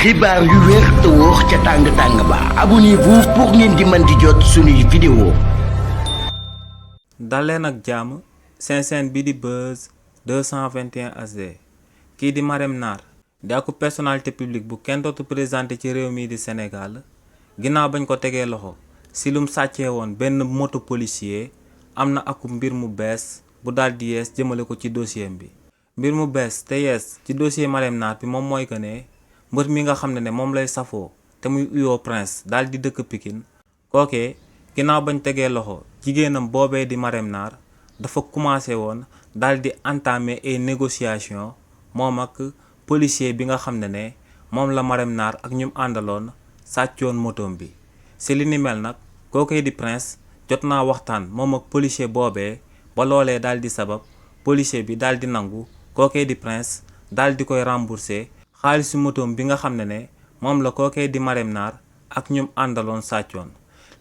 xibaar yu wér te wóor ca tàng ba abonnez-vous pour ngeen di mën di jot suñuy vidéo. daleen ak jàmm seen chaîne bi di Buzz 221 HD kii di Marème Nar di aku personnalité publique bu kenn dootu présenté ci réew mii di Sénégal ginnaaw bañ ko tegee loxo si lum sàccee woon benn moto policier am na aku mbir mu bees bu daldi yees jëmale ko ci dossier bi. mbir mu bees te yees ci dossier Marème Nar bi moom mooy que ne mbër mi nga xam ne moom lay safoo te muy uyoo Prince daal di dëkk Pikine kookee ginnaaw bañ tegee loxo jigéenam boobee di Marème Nar dafa commencé woon daal di entamer ay négociations moom ak policier bi nga xam ne moom la Marème Nar ak ñum àndaloon sàccoon motom bi. si li ni mel nag kookee di Prince jot naa waxtaan moom ak policier boobee ba loolee daal di sabab policier bi daal di nangu kookee di Prince daal di koy rembourser xaalisu motom bi nga xam ne moom la kookee di Marème Nar ak ñum àndaloon sàccoon.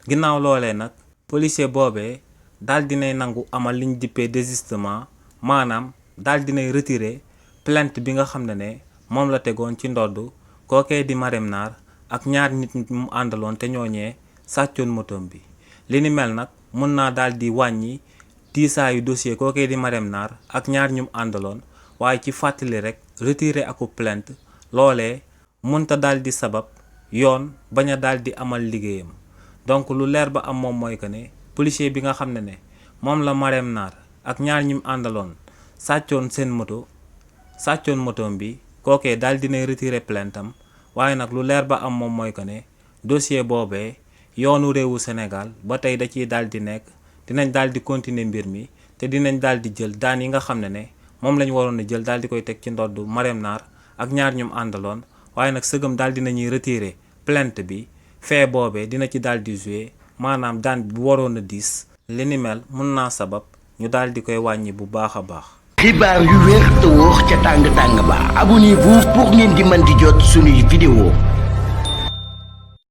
ginnaaw loolee nag policier boobee daal dinay nangu amal liñ dippee désistement maanaam daal dinay retirer plainte bi nga xam ne moom la tegoon ci ndodd kookee di Marème Nar ak ñaar nit mu àndaloon te ñooñee sàccoon motom bi. li ni mel nag mën naa daal di wàññi tiisaayu dossier kookee di Marème Nar ak ñaar ñum àndaloon waaye ci fàttali rek retirer aku plainte loolee mënta daal di sabab yoon bañ a daal di amal liggéeyam. donc lu leer ba am moom mooy que ne policier bi nga xam ne moom la Marème Nar ak ñaar ñim àndaloon sàccoon motom bi kookee daal dinay retirer plainte am waaye nag lu leer ba am moom mooy que ne dossier boobee yoonu réewu Sénégal ba tey da ciy daal di nekk dinañ daal di continuer mbir mi te dinañ daal di jël daan yi nga xam ne moom lañ waroon a jël daal di koy teg ci ndoddu Marème Nar ak ñaar ñum àndaloon waaye nag sëgëm daal dinañuy retirer plainte bi fee boobee dina ci daal di jouer maanaam daan bu waroon a diis li ni mel mën naa sabab ñu daal di koy wàññi bu baax a baax. xibaar yu wér te wóor ca tàng ba abonnez-vous pour ngeen di mën di jot suñuy vidéo.